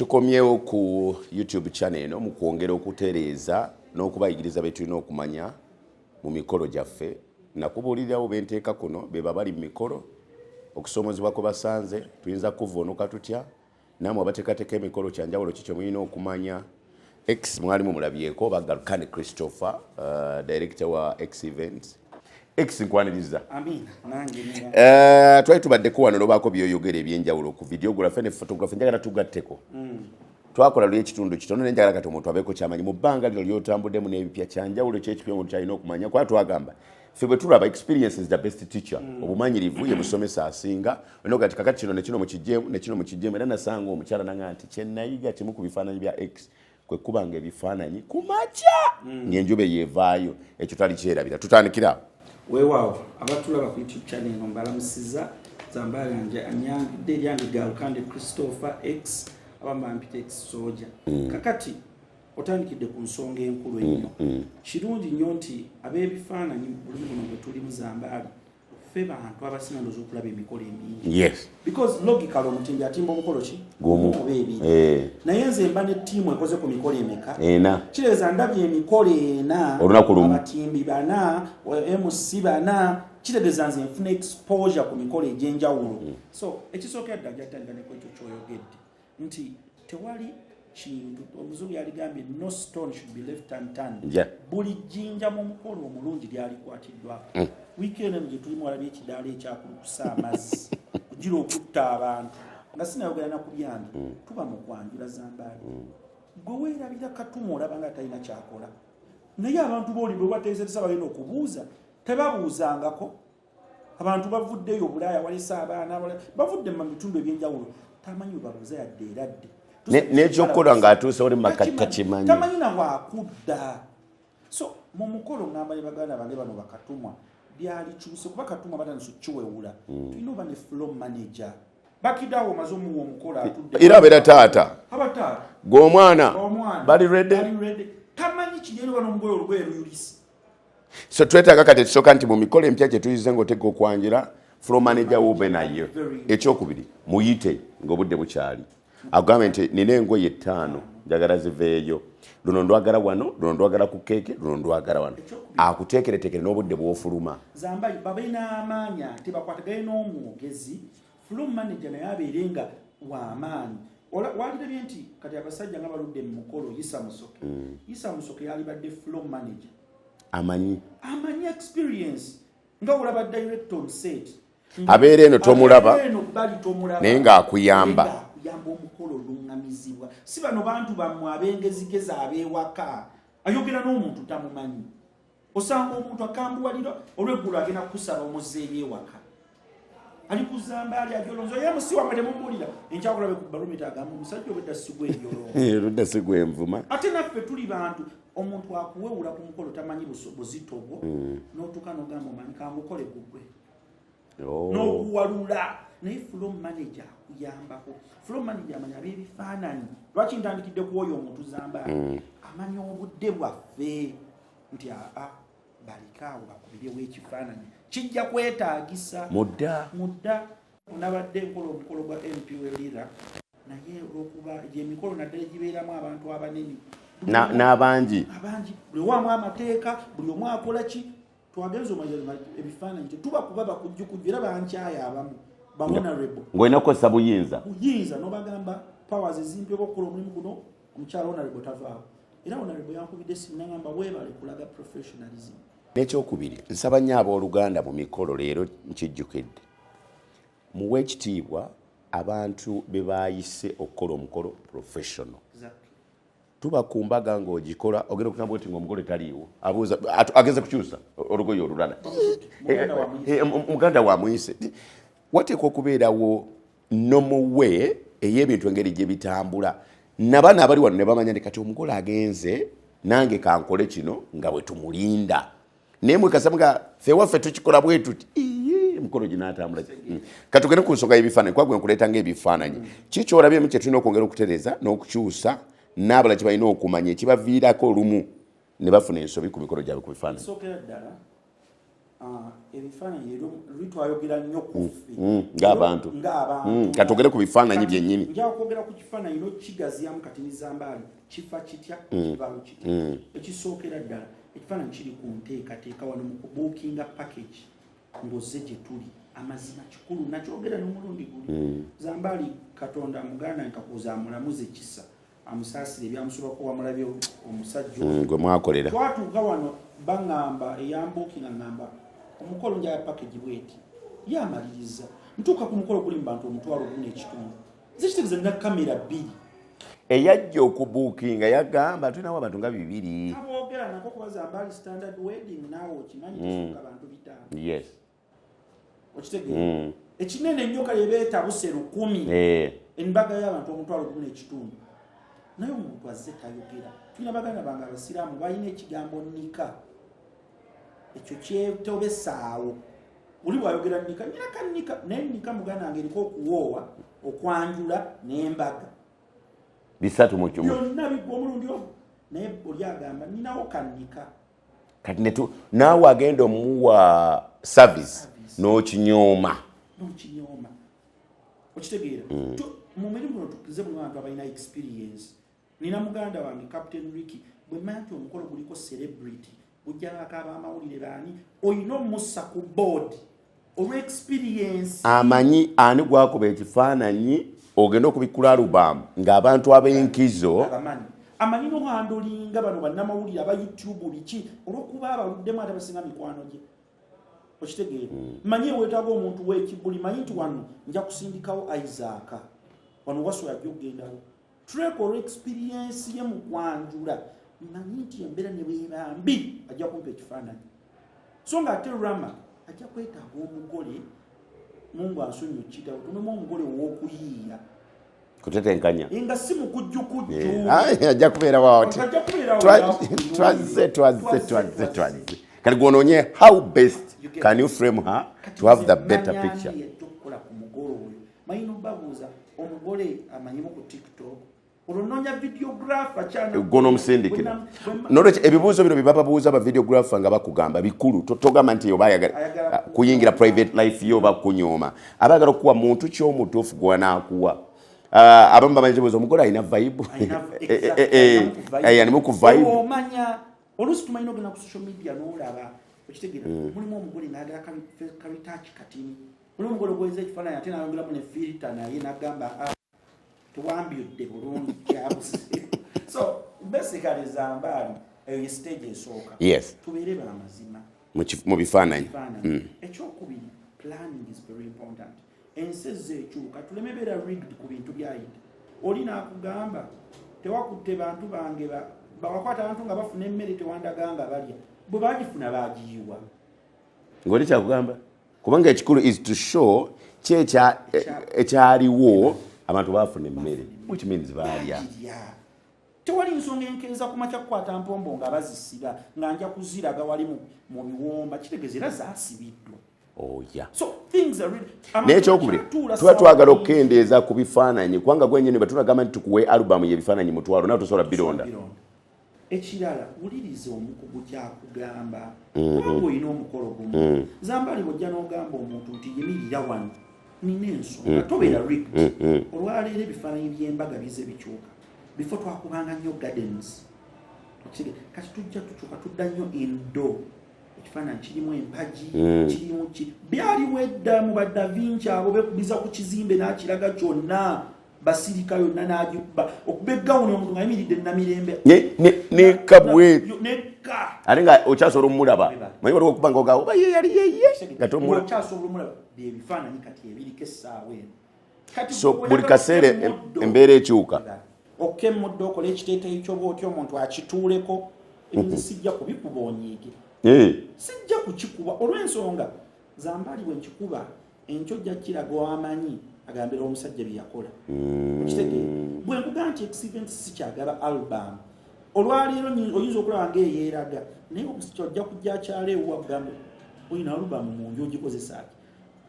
Tukomyewo ku YouTube channel eno mu kwongera okutereeza n'okubayigiriza bye tulina okumanya mu mikolo gyaffe. Nakubuulirirawo benteeka kuno be bali mu mikolo, okusoomozebwa kwe basanze, tuyinza kuvvuunuka tutya, nammwe abateekateeka emikolo, kyanjawulo ki kye mulina okumanya. X mwalimu mulabyeko Bagalkani Christopher, director wa X Events. X, nkwaniriza. Amina, nange. Twali tubaddeko wano nobaako byoyogera ebyenjawulo ku videography ne photography. Njagala tugatteko. Twakola luli ekitundu kitono, naye njagala kati omuntu abeeko kyamanyi mu bbanga lino lyotambuddemu n'ebipya. Kyanjawulo kyekipya omuntu kyalina okumanya, kuba twagamba ffe bwe tulaba, experience is the best teacher. Obumanyirivu ye musomesa asinga. Olina kati kakati kino nekino mukijjeemu, nekino mukijjeemu. Era nasanga omukyala nanga nti kyenayiga kimu ku bifaananyi bya X kwe kubanga ebifaananyi ku makya ng'enjuba eyeevaayo. Ekyo talikyerabira. Tutandikira awo. Weewaawo, abatulaba ku YouTube channel eno mbalamusiza. Zambaala nje anyangidde eryange Galkande Christopher X, abamu bampita X Soldier. Kakati otandikidde ku nsonga enkulu ennyo. Kirungi nnyo nti ab'ebifaananyi buli buno bwe tulimu, Zambaali, ffe bantu abasinga ndowooza okulaba emikolo emingi because logical omutimbi atimba omukolo ki? Gumu. Oba ebiri. Naye nze mba ne ttiimu ekoze ku mikolo emeka? Ena. Kireeza ndabye emikolo ena. Olunaku lumu. Abatimbi bana, MC bana. Kitegeeza nze nfuna exposure ku mikolo egy'enjawulo. So ekisookera ddala, jatandika neko ekyo kyoyogedde nti tewali kintu, omuzungu yaligambye, "No stone should be left unturned." Buli jjinja mu mukolo omulungi lyalikwatiddwako. Wiikendi eno gye tulimu walabye ekidaala ekyakulukusa amazzi kugira okutta abantu, nga sinayogera na ku byange. Tuba mu kwanjula, Zambaali, gwe weerabira Katuma, olaba nga talina kyakola, naye abantu booli bwe bateeseresa bagenda okubuuza, tebabuuzangako. Abantu bavuddeyo Obulaaya, walese abaana, bavudde mu bitundu ebyenjawulo, tamanyi we babuuza yadde eradde. N'ekyokukola ng'atuuse oli maka takimanyi. Tamanyi na wakudda. So mu mukolo ngamba ne baganda bange bano bakatumwa byalikyuse, kuba Katumwa batandise okukiwewula. Tulina oba ne floor manager bakidaawo, omaze omuwa omukolo, atudde. Era abeera taata. Aba taata. Gweomwana. Omwana. Bali ready? Bali ready. Tamanyi kiri eri wano, omugoye olugoye luyulise. So twetaaga kati ekisooka nti mu mikolo empya gye tuyize ng'otega okwanjula, floor manager wube naye. Ekyokubiri, muyite ng'obudde bukyali, agambe nti nina engoye ttaano njagala ziveeyo, luno ndwagala wano, luno ndwagala ku keeke, luno ndwagala wano, akuteekereteekere n'obudde bw'ofuluma. Zambayi babe n'amaanyi ate bakwatagane n'omwogezi. Floor manager naye abeere nga w'amaanyi. Walirabye nti kati abasajja nga baludde mu mukolo, Isa Musoke. Isa Musoke yalibadde floor manager. Amanyi. Amanyi, experience, nga olaba director on set. Abeera eno tomulaba. Abeera eno bali tomulaba. Naye ng'akuyamba. Naye ng'akuyamba omukolo oluŋŋamizibwa. Si bano bantu bammwe ab'engezigezi ab'ewaka, ayogera n'omuntu tamumanyi. Osanga omuntu akambuwalira olweggulo, agenda kukusaba omuzeeyo ewaka, ali kuzamba ali ajolonzo ye musi wamwe temumbuulira. Enkyakulabe ku baromita agamba omusajja obwedda sigwa ebyolongo. Ludda sigwenvuma. Ate naffe tuli bantu, omuntu akuwewula ku mukolo tamanyi buzito bwo, n'otuuka n'ogamba, "Omanyi kangukole gugwe." Oh. N'okuwalula. Naye floor manager akuyambako. Floor manager amanya ab'ebifaananyi. Lwaki ntandikidde ku oyo omuntu, Zamba? Amanya obudde bwaffe nti aa, balikaawo bakubirewo ekifaananyi kijja kwetaagisa. Mudda. Mudda. Nabadde nkola omukolo gwa MP welira, naye olwokuba gyemikolo naddala egibeeramu abantu abanene N'abangi. Abangi, buli waamu amateeka, buli omu akola ki. Twagenza omanya ebifaananyi tetuba kuba bakujjukujju, era bankyaya abamu ba honorable. Ng'olina kukozesa buyinza. Buyinza, nobagamba powers ezimpebwa okukola omulimu guno. Omukyala honorable tavaawo, era honorable yankubidde esimu nagamba, "Weebale kulaga professionalism." N'ekyokubiri, nsaba nnyo abooluganda mu mikolo leero nkijjukidde, muwe ekitiibwa abantu be baayise okukola omukolo professional. Tuba ku mbaga ng'ogikola, ogenda okutambula oti ng'omugole taliiwo, abuuza agenze kukyusa olugoye olulala. Muganda wamuyise. Muganda wamuyise. Wateekwa okubeerawo nomuwe ey'ebintu engeri gye bitambula, nabana abali wano ne bamanya nti kati omugole agenze, nange kankole kino nga bwe tumulinda. Naye mwekasa nga ffe waffe tukikola bwe tuti, iye emikolo ginaatambula. Katugende ku nsonga y'ebifaananyi, kuba gwe nkuleeta ng'ebifaananyi. Kikyolabyemu kye tulina okwongera okutereeza n'okukyusa, n'abalala kye balina okumanya ekibaviirako olumu ne bafuna ensobi ku mikolo gyabwe ku bifaananyi? Sookera ddala. Ah, ebifaananyi leero luli twayogera nnyo ku ffe ng'abantu. Ng'abantu. Katwogere ku bifaananyi Kati byennyini. Njagala kwogera ku kifaananyi n'okigaziyamu kati ne Zambaali kifa kitya, kivaawo kitya. Ekisookera ddala, ekifaananyi kiri ku nteekateeka wano mu kubuukinga package ng'ozze gye tuli. Amazima kikulu, nakyogera n'omulundi guli. Zambaali, Katonda muganda nkakuza amulamuze kisa, amusaasire ebyamusobako, wamulabye omusajja oyo. Gwe mwakolera. Twatuuka wano, baŋŋamba, eyambuukinga ŋŋamba omukolo njaya package bweti, yamaliriza ntuuka ku mukolo guli mu bantu 15,000. Nze kitegeeza nina kamera bbiri. Eyajja okubuukinga yagamba tulinawo abantu nga 200. Aboogera nako kuba Zambaali standard wedding naawe okimanyi, tesukka bantu 500. Okitegeera, ekinene ennyo kale beetabuse 1,000. Embaga y'abantu 15,000, naye omuntu azze tayogera. Tulina baganda bange abasiraamu balina ekigambo nika, ekyo kyetobesaawo. Oli bwayogera nika, nyina kanika, naye nika muganda wange eriko okuwoowa, okwanjula n'embaga. Bisatu mu kimu. Byonna bigwa omulundi ogwo, naye oli agamba ninawo kanika. Kati netu naawe agenda omuwa service n'okinyooma. Nokinyooma, okitegeera? Mu mirimu guno tukize mulimu abantu abalina experience. Nina muganda wange Captain Ricky, bwe mmanya nti omukolo guliko celebrity, gujjangako abamawulire baani, olina omussa ku board olw'experience. Amanyi ani gwakuba ekifaananyi, ogenda okubikkula alubamu ng'abantu ab'enkizo. Abamanyi, amanyi nohandlinga bano bannamawulire aba YouTube biki, olwokuba abaluddemu ate basinga mikwano gye, okitegeera? Manyi ewetaaga omuntu w'ekibuli, manyi nti wano nja kusindikawo Isaaka, wano waso ajja okugendawo trek olw'experience ye mu kwanjula, manyi nti embeera ne bweba mbi ajja kumpa ekifaananyi. So nga ate Rama ajja kwetaaga omugole, Mungu ansonyi okiyitawo, tunemu omugole ow'okuyiiya. Kutetenkanya. Nga si mukujjukujju. Ajja kubeera waati. Ajja kubeerawo. Twazze, twazze, twazze, twazze. Kati gwonoonye how best can you frame her to have the better picture. Yajja okukola ku mugole oyo, manyi nobabuuza omugole amanyimu ku TikTok, olwo noonya videographer kyana. Gwonomusindikira. Nolwekyo ebibuuzo bino byebababuuza aba videographer nga bakugamba bikulu. Togamba nti oba ayagala Ayagala kuyingira private life yo oba kunyooma, aba ayagala okukuwa muntu kyomutuufu gwanaakuwa. Ah, abamu bamanyi kibuuzo, omugole alina vibe. Alimu ku vibe. Omanya oluusi tumanyi nogenda ku social media n'olaba, okitegeera, mulimu omugole ng'ayagala karetouch katini, mulimu omugole ogweza ekifaananyi ate nayongeramu ne filter, naye nagamba, "Ah, tewambyudde bulungi, kyabuze." So basically Zambaali eyo ye stage esooka. Tubeere bamazima Mu bifaananyi. Ekifaananyi. Ekyokubiri, planning is very important. Ensi ezze ekyuka, tuleme beera rigged ku bintu byayita. Oli n'akugamba tewakutte bantu bange, bawakwata abantu nga bafuna emmere, tewandaga nga balya, bwe bagifuna bagiyiwa. Ng'oli kyakugamba kubanga ekikulu is to show ki ekyaliwo, abantu bafuna emmere, which means baalya. Bagirya. Tewali nsonga enkeeza ku makya kukwata mpombo nga bazisiba nga nja kuziraga wali mu biwomba, kitegeeza era zaasibiddwa. Oya. So things are really Naye ekyokubiri, Kyatuula tuba ssaawa twagala nnyingi. okukendeeza ku bifaananyi, kubanga gwenyini bwe tunagamba nti tukuwe alubamu y'ebifaananyi 5,000, nawe tosobola bironda. Bironda. Ekirala, wuliriza omukugu kyakugamba, kubanga olina omukolo gumu. Zambali, bwojja n'ogamba omuntu nti yimirira wano nina ensonga, tobeera rigged. Olwaleero ebifaananyi by'embaga bize bikyuka. Before twakubanga nnyo gardens. Kati tujja tukyuka, tudda nnyo indoor, ekifaananyi kirimu empagi, kirimu ki byaliwo edda mu ba Da Vinci, abo bekubiza ku kizimbe n'akiraga kyonna, basirika yonna n'agikuba, okuba eggawuni omuntu ng'ayimiridde Namirembe. Nekabwe. Nekka. Ate nga okyasobola omulaba, manyi waliwo okuba nga ogamba oba ye yali yeye nga tomulaba. Okyasobola omulaba. Byebifaananyi kati ebiriko essaawa eno. Kati So bwe buli oyagala kaseera okemuddo, embeera ekyuka. Okemudde okola ekiteeteeyi kyoba otya omuntu akituuleko, ebintu sijja kubikuba onyiige. Sijja kukikuba olw'ensonga Zambaali, bwe nkikuba enkyo ojja kiraga owamanyi agambira omusajja bye yakola. Okitegeera, bwe nkugaa nti event sikyagaba album olwaleero, oyinza okulaba ngaeyeeraga, naye omusajja ojja kujja akyala ewuwa kugamba oyina album mu nju ogikozesa ki?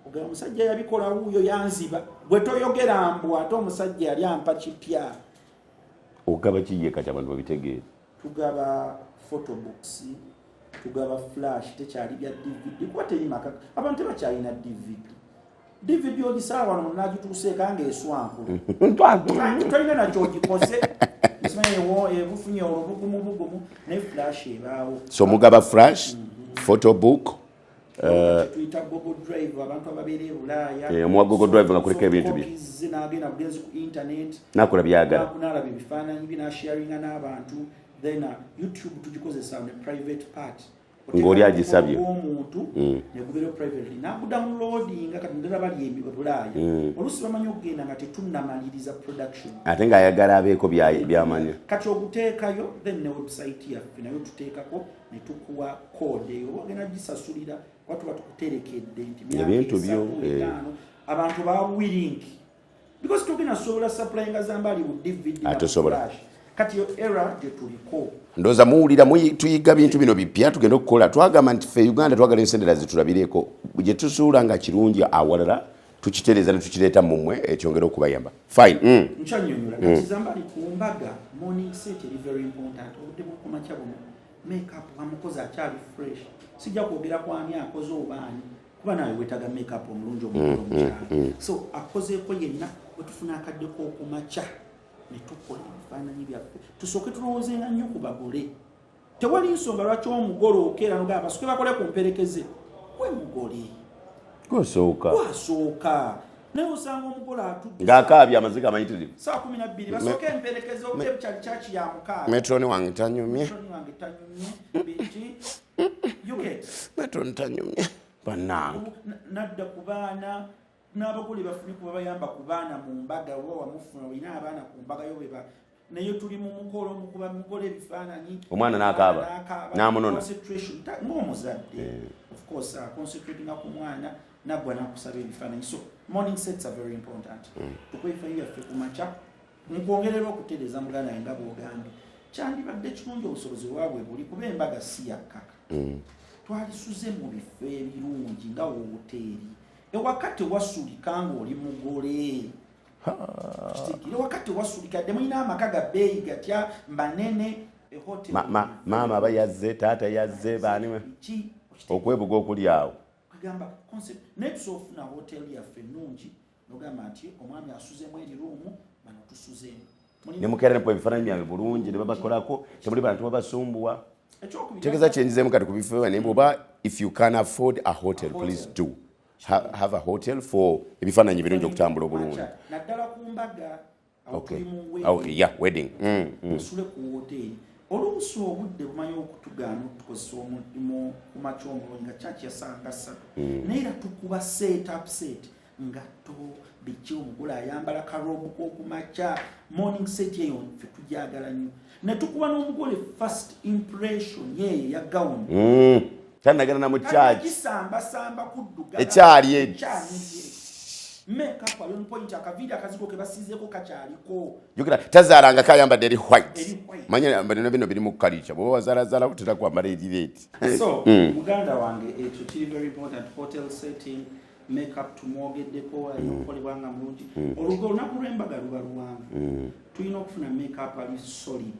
Ogamba omusajja yabikola wuuyo yanziba, gwe toyogera mbu ate omusajja yali ampa kipya. Ogaba kiye kati abantu babitegeere? Tugaba photobooks, Tugaba flash, tekyali bya DVD kuba teri maka, abantu tebakyalina DVD. DVD ogisaawa wano nagituuseeka nga eswankulu, tolina nakyo ogikoze, simanyi ebufunye olwo bugumu bugumu, naye flash ebaawo. So mugaba flash, photo book. Tuyita Google Drive, abantu ababeera e Bulaaya. Omuwa Google Drive nga kuliko ebintu bye. Copies, n'agenda bugenzi ku internet. Nakola byagala. Nalaba ebifaananyi bye, nasharinga n'abantu. Then YouTube tugikozesa on a private part. Ng'oli agisabye. Omuntu negubeera privately nagudownloadinga. Kati ndala bali e Bulaaya, oluusi bamanyi okugenda nga tetunnamaliriza production. Ate ng'ayagala abeeko byamanya. Kati oguteekayo, then ne website yaffe nayo tuteekako ne tukuwa code eyo, oba ogenda gisasulira kuba tuba tukuterekedde nti myaka Ebintu byo, esatu, etaano, abantu ba willing because togenda sobola supplyinga Zambali bu DVD na Atosobola. flash. Kati yo era gye tuliko. Ndowooza muwulira, tuyiga bintu bino bipya tugenda okukola. Twagamba nti ffe Uganda twagala ensi endala zitulabireko, gye tuzuula nga kirungi awalala tukitereeza ne tukireeta mumwe, ekyongera okubayamba. Fine. Nkyanyonyola kati Zambali ku mbaga, morning set eri very important. Obudde bwokumakya buno, makeup amukozi akyali fresh. Sijja kwogera kwani akoze obaani, kuba nawe wetaaga makeup omulungi omukolo omukyala, so akozeeko yenna. Bwe tufuna akadde k'okumakya ne tukola ebifaananyi byaffe, tusooke tulowoozenga nnyo ku bagole. Tewali nsonga lwaki omugole okeera nogamba basooke bakole ku mperekeze, gwe mugole. Gosooka. Gwasooka, naye osanga omugole atudde ng'akaabya amaziga amayitirivu. Saa 12 basooke emperekeze, obudde bukyali kyaki ya 6. Matron wange tanyumye. Matron wange tanyumye biki, you get? Matron tanyumye, bannange. Nadda ku baana n'abagole bafune kuba bayamba ku baana mu mbaga, oba wamufuna olina abaana ku mbaga yo beba naye tuli mu mukolo, mukuba mugole ebifaananyi. Omwana n'akaaba. N'akaaba. N'amunona. Concentration, ng'omuzadde of course, concentratinga ku mwana, naggwa nakusaba ebifaananyi. So morning sets are very important. Tukuba ebifaananyi byaffe ku makya. Nkwongerera okutereeza muganda wange, nga bw'ogambye, kyandibadde kirungi obusobozi bwabwe buli kuba embaga si yakkaka, twalisuze mu bifo ebirungi nga woteeri. Ewaka tewasulika ng'oli mugole. Kitegere, ewaka tewasulika dde mulina amaka ga bbeeyi gatya mbanene. Maama aba yazze, taata yazze, baani ki? Okwebuga okuli awo. Kugamba concept, naye tusobola okufuna hotel yaffe ennungi nogamba nti omwami asuzemu eri room, bano tusuzeemu. Ne mukeera nemukuba ebifaananyi byange bulungi ne babakolako, temuli bantu babasumbuwa. Ekyokubiri, Tegeeza kyenjizeemu kati ku bifo naye bwoba if you can afford a hotel, please do have a hotel for ebifaananyi birungi okutambula obulungi. Naddala ku mbaga awo. Tuli mu wedding. Oh, yeah, wedding. Osule ku woteeri. Oluusi obudde bumanyi okutugaana okutukozesa omulimu ku makya omulungi nga kyaki yasanga 3, naye era tukuba set up set ngatto biki, omugole ayambala ka robe k'okumakya. Morning set eyo ffe tugyagala nnyo, ne tukuba n'omugole first impression yeeyo eya gawuni. Tanagenda na mu church. Gisambasamba kudduga. Ekyali eri. Ekyali makeup ali on point, akaviiri akazigo ke basizeeko kakyaliko. Jukira tazaalanga kayambadde eri white. Eri white. Manya bino bino biri mu kalica, bwoba wazaalazaalako tera kwambala eri red. So muganda wange, ekyo kiri very important. Hotel setting, makeup tumwogeddeko, alina okukolebwa nga mulungi. Olugo olunaku lw'embaga luba luwanvu, tulina okufuna makeup ali solid.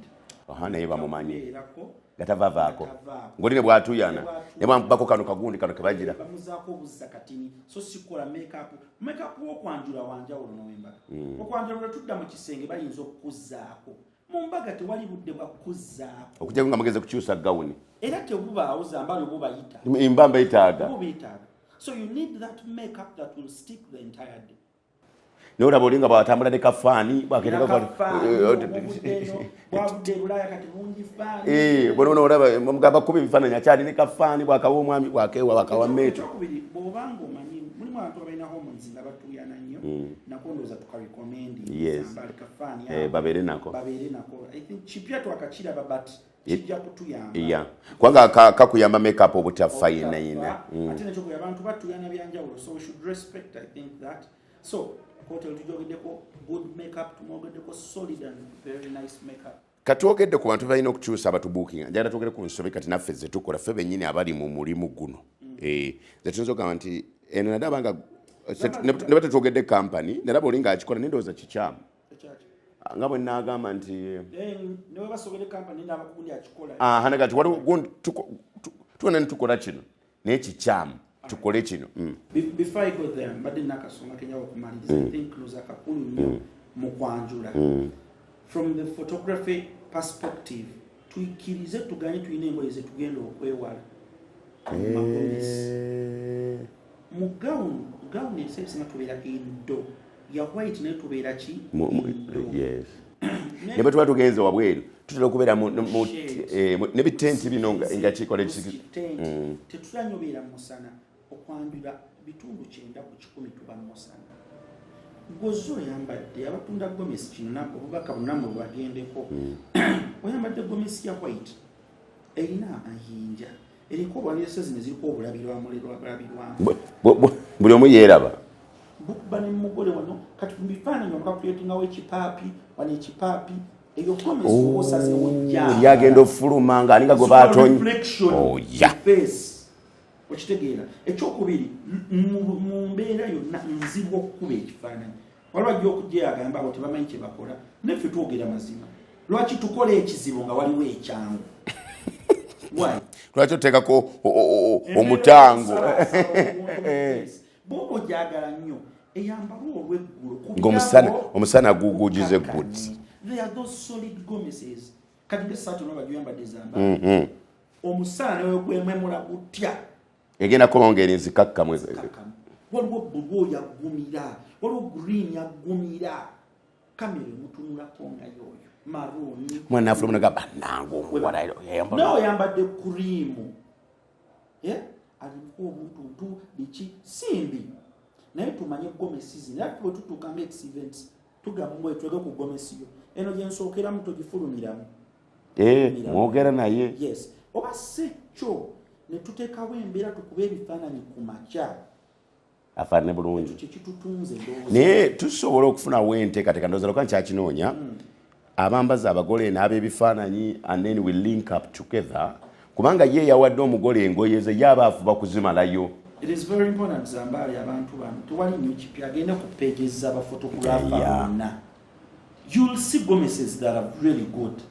Aha, naye bamumanyi. Kubeerako. Nga tavavaako. Tavaako. Ngoli ne bwatuyana ne bwamukubako kano kagundi kano kebagira. Bamuzaako obuzza katini, so sikola makeup. Makeup w'okwanjula wanjawulo n'owembaga. Okwanjula lwe tudda mu kisenge bayinza okukuzzaako, mu mbaga tewali budde bwa kukuzzaako. Okujjako nga mugeze kukyusa gawuni. Era tebubaawo, Zambali, obubayita. Embamba etaaga. Oba so you need that makeup that will stick the entire day. Naye olaba oli nga bwatambula ne kafaani. Bwavudde ebulaaya kati bungi faani. Bona olaba mugamba kuba ebifaananyi akyali ne kafaani, bwakawa omwami, bwakewa bakawa meeto. Ekyokubiri, bw'obanga omanyi mulimu abantu abalina hormones nga batuuyana nnyo, nako ndowooza tukarecommend. Zambali kafaani ako. Babeere nako. Babeere nako. I think kipya twakakiraba, but kijja kutuyamba. Yeah, kubanga kakuyamba makeup obutafainayina. Ate nekyokubiri, abantu batuuyana byanjawulo, so we should respect, I think that. So hotel tujogeddeko, good makeup tumwogeddeko, solid and very nice makeup. Katwogedde ku bantu balina okukyusa abatubuukinga, njagala twogere ku nsobi kati naffe zetukola ffe bennyini abali mu mulimu guno. Ze tuyinza okugamba nti eno nadaba nga ne batetwogedde kampani, nalaba oli ng'akikola nendowooza kikyamu. Ekyaki? Nga bwe naagamba nti Newe basobere kampani n'abakugundi akikola. Aha, naga nti waliwo gundi. Tugenda netukola kino, naye kikyamu, tukole kino. Before I go there, mbadde nakasonga kenyawo okumaliriza. I think loza kakulu nnyo mu kwanjula. From the photography perspective, tuyikirize tuganye, tulina engoye zetugenda okwewala mu magomesi. Mu gown, gown ebiseera ebisinga tubeera indoor, ya white, naye tubeera ki? Indoor. Ne bwe tuba tugenze wabweru, tutera okubeera Shade. Ne bitenti bino nga kikola Tent. Tetutera nnyo beera mu musana. Okwanjula 90% tuba mu musana. Gwoza oyambadde, abatunda gomesi, kino obubaka bunamwe bwagendeko. Oyambadde gomesi ya white erina amayinja, eriko obwalese, zino ziriko obulabirwamu bulabirwamu. Buli omu yeeraba. Bukuba ne mugole wano. Kati mu bifaananyi wano kakuleetingawo ekipaapi wano, ekipaapi. Eyo gomesi oba osazeewo Oli agenda ofuluma nga alinga gwe batonye. Reflection Oh, yeah. face, okitegeera? Ekyokubiri, mu mbeera yonna nzibu okukuba ekifaananyi. Waliwo ajja okujja agamba abo tebamanyi kye bakola. Naffe twogera mazima. Lwaki tukola ekizibu nga waliwo ekyangu? Why? Lwaki oteekako omutango? Bwoba ogyagala nnyo, eyambalwa olweggulo ku Ng'omusana birabo. Omusana gugugize guti. They are those solid gomeses. Kati ngaesaati olaba gyoyambadde zamba, omusana newegwemwemula gutya, Egenda kuba nga erinzikakkamu. Kakamu. Waliwo blue oyo agumira, waliwo green agumira, kamera emutunulako nga yoyo maroon. Mwana afuluma naga bannange, omuwala yayambala. Nawe oyambadde cream, aliko obuntuntu biki simbi, naye tumanye gomesi zino. Era bwe tutuuka nga ex events, tugamba twege ku gomesi yo eno gyensookeramu, togifulumiramu. Mwogera naye. Yes, oba si kyo ne tuteekawo embeera tukube ebifaananyi ku makya. Afaanane bulungi. Kyekitutunze ndowooza. Naye tusobola okufunawo enteekateeka, ndowooza loka nkyakinoonya, abambaza abagole n'ab'ebifaananyi, and then we link up together, kubanga ye yawadde omugole engoye ze, yaaba afuba kuzimalayo. It is very important. Zambaali abantu bano tewali nnyo kipya, agende ku pages z'abaphotographer bonna, you'll see gomeses that are really good.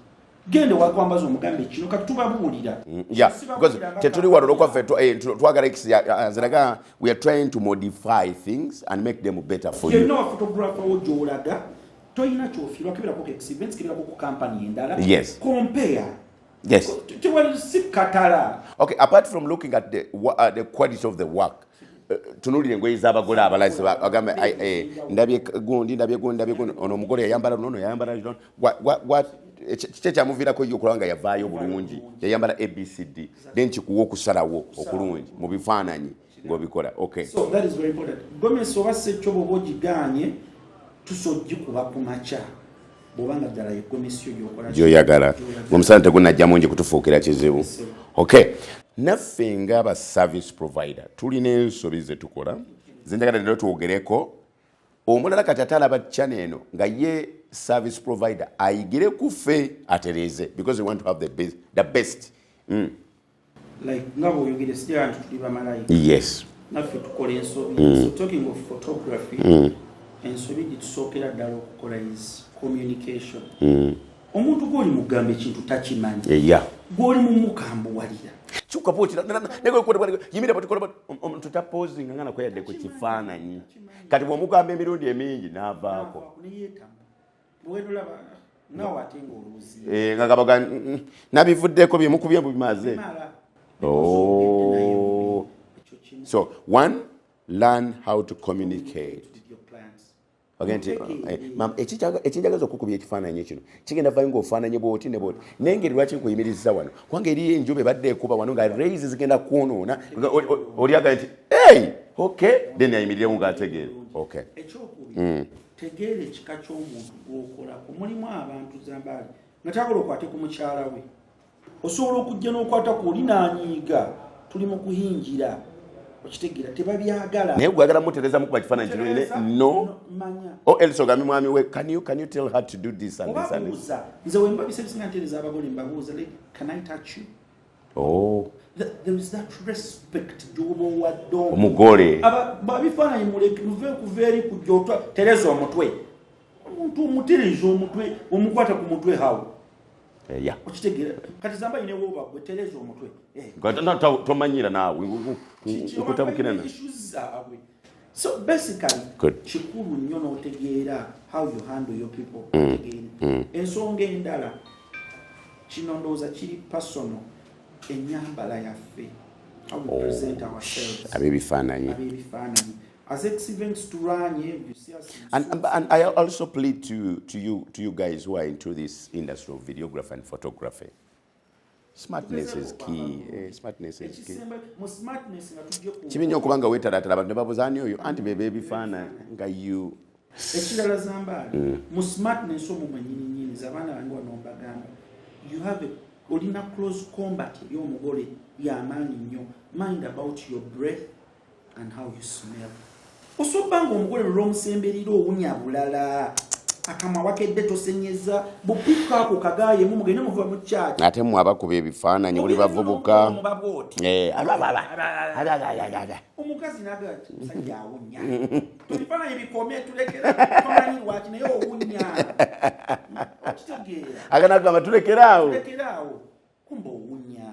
Gende wakwambaza omugambe kino. Kati tubabuulira. Yeah, because tetuli wano olwokwaffe twagala nziraga we are trying to modify things and make them better for you. Yenna wa photographer wo gy'olaga, toyina kyofiirwa. Keberako ku events, keberako ku company endala. Compare. Tewali si katala. Okay, apart from looking at the quality of the work, tunulire engoye z'abagole abalazi, agambe, "Ai, ndabye gundi, ndabye gundi, ndabye gundi, ono omugole yayambala luno, ono yayambala luno. Kiki ekyamuviirako ye okulaba nga yavaayo bulungi? Yayambala ABCD." Then kikuwa okusalawo okulungi mu bifaananyi ng'obikola. Okay. So that is very important. Gomesi oba sekyo bwoba ogigaanye, tusogikuba ku makya, bw'oba nga ddala ye gomesi yo gyokola. Gyoyagala, omusana tegunajja mungi kutufuukira kizibu. Okay, naffe ng'aba service provider tulina ensobi ze tukola zenjagala leero twogereko. Omulala kati ate alaba channel eno nga ye service provider, ayigire ku ffe atereeze, because we want to have the best, the best. Like nga bw'oyogere, sijala nti tuli bamalayika. Naffe tukola ensobi. So talking of photography, ensobi gyetusookera ddala okukola is communication. Omuntu gw'oli mugamba ekintu takimanyi, gw'oli mumukambuwalira. Kyuka bwoti, yimira bwoti, kola bwoti. Omuntu tapozinga nga nakweyadde ku kifaananyi. Kati bw'omugamba emirundi emingi n'avaako. Neyeetamu bwegenda olaba naawe ate ngaolowooza. Nga gabaga nabivuddeko, byemukubye bimaze. Mala. Oh. Ekyo kimu. So one, learn how to communicate with your clients. Ogende nti, Mutegeere. Mam, ekinjagaza okukubya ekifaananyi kino kigenda vayo ng'ofaananye bwoti ne bwoti, naye ngeri lwaki nkuyimiriza wano? Kubanga eriyo enjuba ebadde ekuba wano nga rays zigenda kwonoona. Nga oli agamba nti, "Hey, okay," then ayimiriremu ng'ategeera. Okay. Ekyokubiri, tegeera ekika ky'omuntu gw'okolako. Mulimu abantu zambaali nga tayagala okwate ku mukyala we. Osobola okujja n'okwata ku oli n'anyiiga, tuli mu kuhingira, okitegeera? Tebabyagala. Naye gwagala mutereza mukuba kifaananyi kino no. Manya. O else ogambe mwami we, can you tell her to do this and this and this? Obabuuza. Nze wemba biseera bisinga ntereeza abagole, mbabuuza, like, "Can I touch you?" Oh. There is that respect gy'oba owadde omugole. Babifaananyi muleke, muve kuva eri kujja otwa tereza omutwe. Omuntu omutereza omutwe, omukwata ku mutwe, how? Yeah. Okitegeera? Kati Zamba inewooba gwe tereza omutwe. Tomanyira naawe nkutabukira na Issues zaabwe. So basically, Good. kikulu nnyo n'otegeera how you handle your people. Otegeere ensonga endala, kino ndowooza kiri personal, ennyambala yaffe, how we present ourselves. Ab'ebifaananyi. Ab'ebifaananyi, as X Events tulwanye, you see us in And I also plead to you guys who are into this industry of videography and photography. Smartness is key. Smartness is key. Ekisemba mu smartness nga tujje ku Kibi nnyo okubanga weetalaatala, abantu ne babuuza ani oyo, anti be beebifaananyi nga you Ekirala, Zambaali, mu smartness omwo mwennyini nnyini, ze abaana bange wano mbagamba, you have a olina close combat eri omugole yamaanyi nnyo. Mind about your breath and how you smell. Osoba nga omugole lw'omusemberera owunya bulala, akamwa wakedde, tosenyeza bupika ako kagaayemu, mugende muva mu kyaki. Ate mmwe abakuba ebifaananyi buli bavubuka. Muba bwoti. Eh, aba, aba, aba, aba, aba, aba. Omukazi naga nti musajja awunya, ebifaananyi bikome, tulekera, tomanyi lwaki naye owunya, okitegeera? Agana kugamba tulekeraawo. Tulekeraawo, kumba owunya.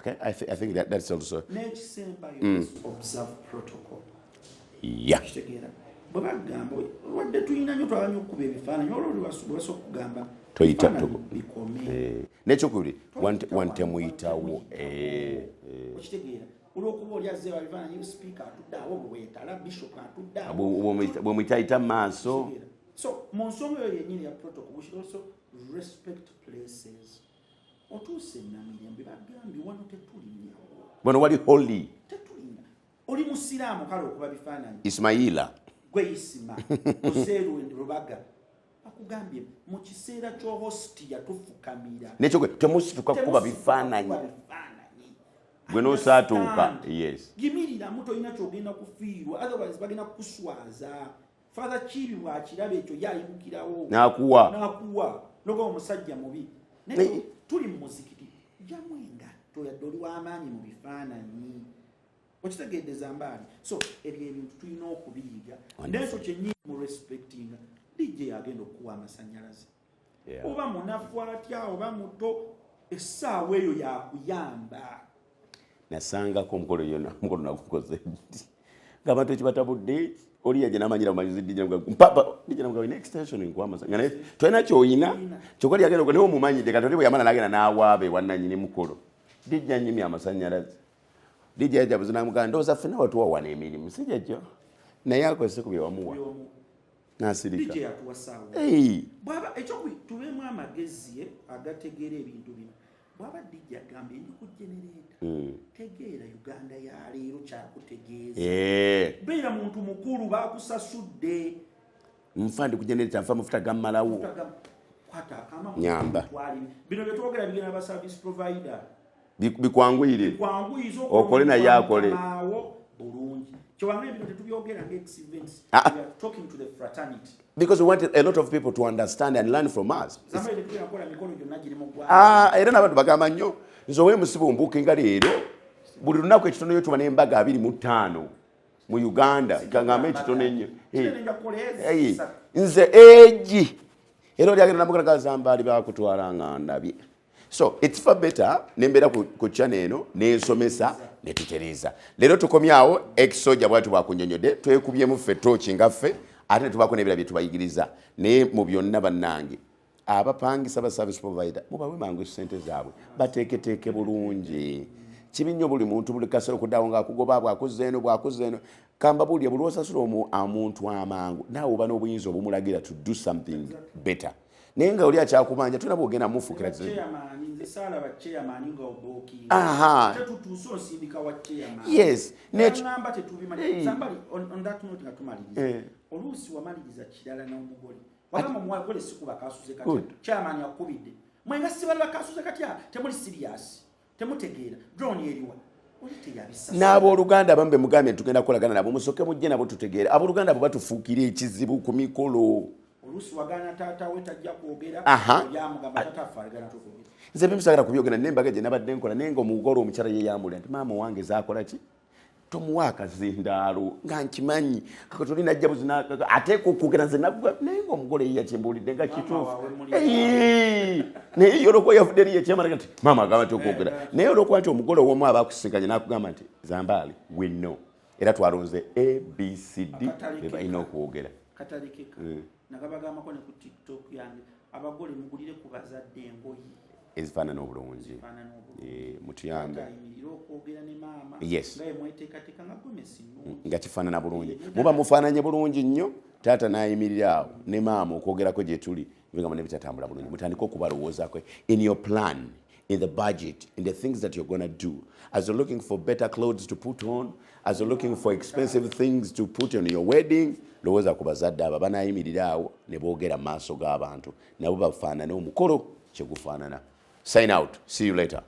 Okay, I think that's also N'ekisembayo, observe protocol. Kitegeera, bwe bagamba, wadde tulina nnyo, twagala nnyo okukuba ebifaananyi, olwo bwe basobola okugamba Toyita ebifaananyi bikome. Eh, n'ekyokubiri, wantemuyitawo. Eh. Okitegeera, olwokuba oli azze babifaananyi, sipiika atudde awo, bwetala bishop atudde awo. Bwe muyitayita mu maaso. Okitegeera? So mu nsonga eyo yennyini ya protocol, we should also respect places. Otuuse Namirembe, bagambye wano tetulinnyawo. Wano wali holy. Tetulinnya. Oli musiraamu, kale okuba bifaananyi. Ismaila. Gwe Isima oseeru Lubaga, bakugambye mu kiseera ky'ohostia tufukamira. N'ekyokubiri, temusituka kukuba bifaananyi. Temusituka kukuba bifaananyi. Gwe n'osaatuuka. Understand. Yes. Yimiriramu, tolina kyogenda kufiirwa, otherwise bagenda kukuswaza. Father Kiibi bwakiraba ekyo, ye ayimukirawo. N'akuwa. N'akuwa noga omusajja mubi. Naye tuli mu muzikiti, jamu engatto, yadde oli w'amaanyi mu bifaananyi, okitegedde, Zambaali? So ebyo ebintu tulina okubiyiga. N'ekyo kyennyini mu respectinga DJ agenda okukuwa amasanyalaze, oba munafu atya oba muto, essaawa eyo yakuyamba. Nasangako omukolo yona, omukolo nagukoze nti ng'abantu ekibatabudde, oli yajja namanyira bumanyizi DJ, mpapa DJ namuga olina extension nkuwa nga naye tolina kyoyina, kyokka lyagenda naye omumanyidde. Kati oli bwe yamala nagenda n'awaaba ewannanyini mukolo, DJ anyimya amasanyalaze. DJ yajja buzi namugamba, ndowooza ffenna watuwa wano emirimu si gyekyo, naye akozese ku bye wamuwa. N'asirika. DJ atuwa ssaawa. Hey. Bwaba ekyokubi, tubeemu amagezi agategeera ebintu bino. Bwaba DJ agambye ndi ku generator, tegeera Uganda ya leero kyakutegeeza. Beera muntu mukulu, bakusasudde. Nfa ndi ku generator, nfa amafuta gammalawo. Kwata akama. Nyamba. Twali bino byetwogera bigenda ba service provider. Bikwanguyire. Kwanguyiza. Okole naye akole. Awo bulungi kyewanga ebino tetubyogera nga X Events. Ah. We are talking to the fraternity. Because we want a lot of people to understand and learn from us. Zamba tetugenda kukola mikolo gyonna giri mu ggwanga. Ah, era n'abantu bagamba nnyo nze owemusiba ombuuka leero buli lunaku ekitono yo tuba n'embaga 25 mu Uganda, kaŋŋambe ekitono ennyo. Kinene nja kukola ezi Eh, ssatu. Nze egi era oli agenda namugala gazambaali bakutwala nga ndabye. So it's far better nembeera ku channel eno nensomesa netutereeza. Leero tukomyawo exoja bwati bwakunyonyodde, twekubyemu ffe tooki nga ffe, ate netubaako n'ebira bye tubayigiriza. Naye mu byonna, bannange abapangisa, ba service provider, mubawe mangu sente zaabwe, bateeketeeke bulungi. Kibi nnyo buli muntu buli kaseera okuddawo ng'akugoba, bwakuzza eno, bwakuzza eno. Kambabuulire, buli lwosasula omuntu amangu, naawe oba n'obuyinza obumulagira to do something better. Naye nga oli akyakubanja, tulina bwogenda mufuukira. Chairman, nze saalaba chairman nga obookinga. Tetutuuse osindika wa chairman. Yes. Ngamba tetubimanyi. Hey. Somebody, on that note nga tumaliriza, Eh. oluusi wamaliriza kirala n'omugole, wagamba omugole sikuba kasuze katya. Good. Chairman yakubidde, mwenga sibali bakasuze katya, temuli serious, temutegeera, drone eriwa, oli teyabisasa. N'abooluganda abamu be mugambye nti tugenda kukolagana nabo, musooke mujje nabo tutegeere. Abooluganda abo batufuukira ekizibu ku mikolo. Oluusi wagaana taata we tajja kwogera. Oli amugamba taata affe aligana tokwogera. Nze bimusagala kubyogera, naye embaga gye nabadde nkola, naye nga omugole omukyala ye yambulira nti maama wange zaakola ki. Tomuwa akazindaalo nga nkimanyi kakatoli najja buzina ateeka okwogera, nze naye nga omugole ye yakimbuulidde nga kituufu. Naye ye olwokuba yavudde eri yekyamalaga nti maama agamba nti okwogera, naye olwokuba nti omugole owomu aba akusinkanye n'akugamba nti Zambaali, we know era twalonze ABCD be balina okwogera. Katalikeka. Nagabagambako ne ku TikTok yange, abagole mugulire ku bazadde engoye ezifaanana obulungi. Faanana obulungi. Mutuyambe. Ayimirire okwogera ne maama nga yemweteekateeka nga gomesi nnungi. Nga kifaanana bulungi, muba mufaananye bulungi nnyo, taata n'ayimirira awo ne maama okwogerako gye tuli, bigambo ne bitatambula bulungi. Mutandike okubalowoozaako in your plan, in the budget, in the things that you're gonna do, as you're looking for better clothes to put on, as you're looking for expensive things to put on your wedding. Lowooza ku bazadde abo banaayimirira awo ne boogera mu maaso g'abantu, nabo bafaanane omukolo kyegufaanana. Sign out, see you later.